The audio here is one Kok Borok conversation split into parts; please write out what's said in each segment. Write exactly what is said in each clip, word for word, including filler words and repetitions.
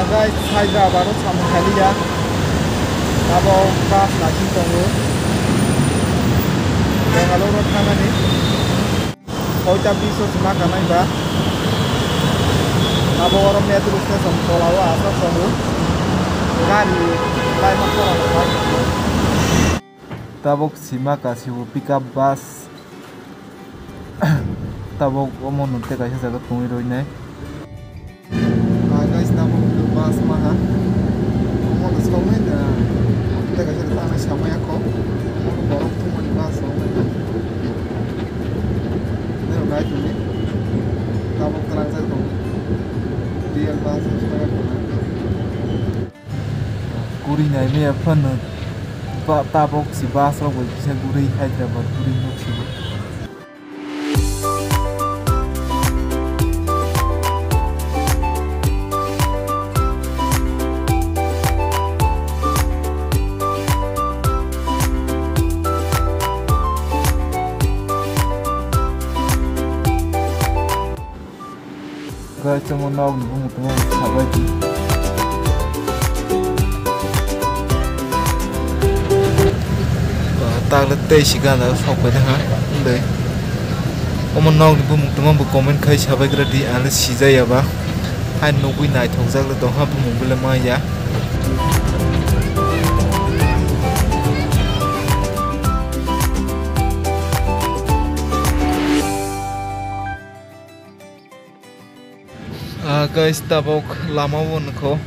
Guys, Hyderabad o samung khailiya. Abo bus naising tongo. Bangalore o thangani. Koita bis o sima kanai ba. Abo oro metro station tola o aswk tongo. Gari lai ma tola o pai tongo. Tabok sima kasi bo pickup bus. Tabok omo nung tei kaisa jaga tongwi rwinai. Ah, guys, tabok bus maha. Omo no soknai da. Tei kaisa tanai samaya kho. Borok thumani bus rok. Nero nai tongni. Tabok twlangjak tongo. Real bus no sokya kho. Guri naimaya phano ba-, tabok si bus rok bai kisa guri Hyderabad guri nuk si bo. Guys, omo nok ni bumung tongma sabai di. Tagle tei si gana sok pai ha. Dei. Omo nok ni bumung tongma bo comment khai sabai gra di, ale sijaya ba. Hai nugui naithok jak le tong ha bumung bele maya. Ah, guys, tabok lama o nukho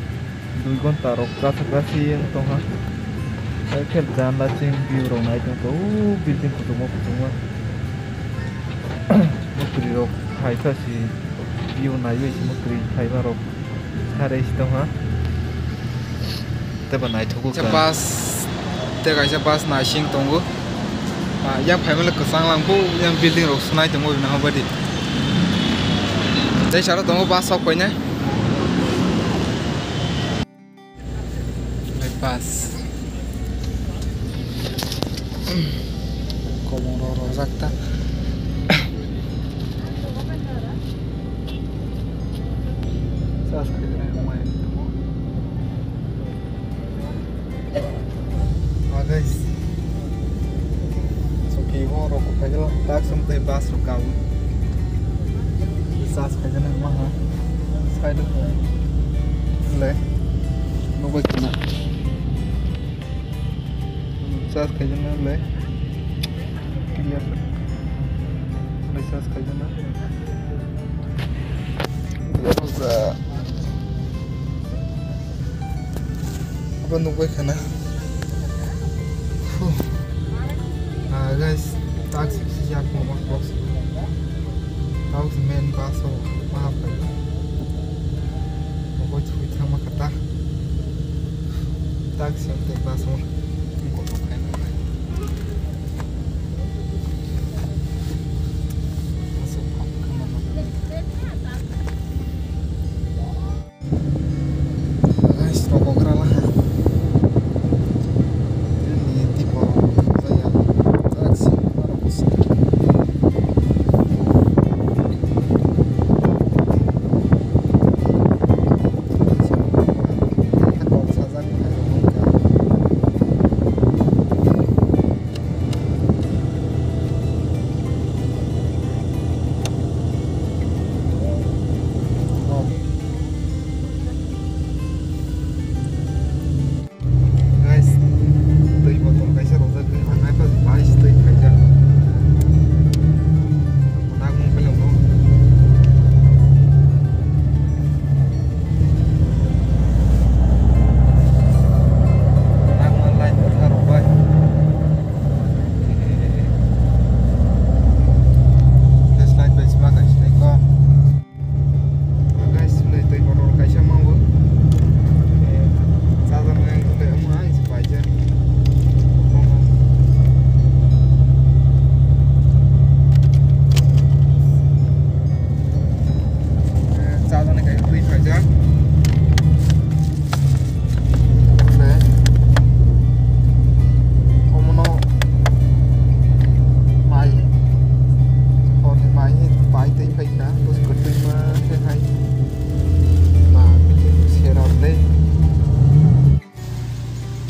dui ghonta rok kasak kasi wng tongha. Khe janla ching view rok nai tongkha, o building kuchukma kuchukma. Mukri rok phaikha si view naiwi si mukri phaiba rok sare si tongha. Tei bo naithogo kaisa kha. Bus, tei kaisa bus naising tongo. Ah, yang phaimale kwchang lang bo, yang building rok sunai tongo, bini habadi. Tei sara tongo bus sok painai. Bus. Kobong rok rojak ta. Ah, guys. Suki bo rok kok khaijak tak sum tei bus rok kau. Sas khaijak nang ma ha. Sai do. Le. Nugui khna. Charge khaijana le. Clear. Le charge khaijana. Clear wngkha. Abo nukbai khana. Huh. Ah, guys, tak siksi yak mama vlogs. Tao si main bus o ma hapkai. Mokoi chui thangma kha ta. Tak si ang tei bus o. Kotor khai nang nai. Aswk phang khe mano. Guys, rokok rala ha. Ini tipo saya tak sih.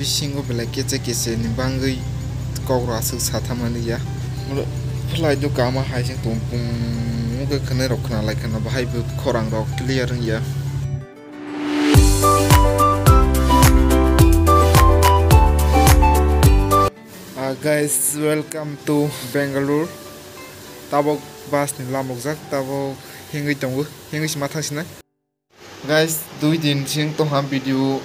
Bisingo belai kese kese ni bangwi kok rok aswk sa thamani ya. Phlai do kama hai se tong pung wngkhe khwnwi rok khna lai khna bahai bo khorang rok clear wngya. Ah, guys, welcome to Bangalore. Tabok bus ni lamukjak, tabok hingwi tongo, hingwi se ma thang sinai. Guys, dui din sing tongha video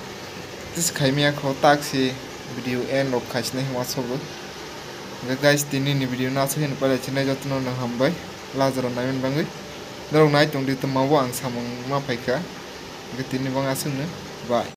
tis khaimya kho, tak se video end rok khai sinai hwnma sobo. Hwnkhe guys, tini ni video no aswk hino palai chinai jotono no hambai. Lajaro naiman bangwi. Norok nai tong di tongma bo ang samung ma phaikha. Hwnkhe tini bang aswk no. Bye.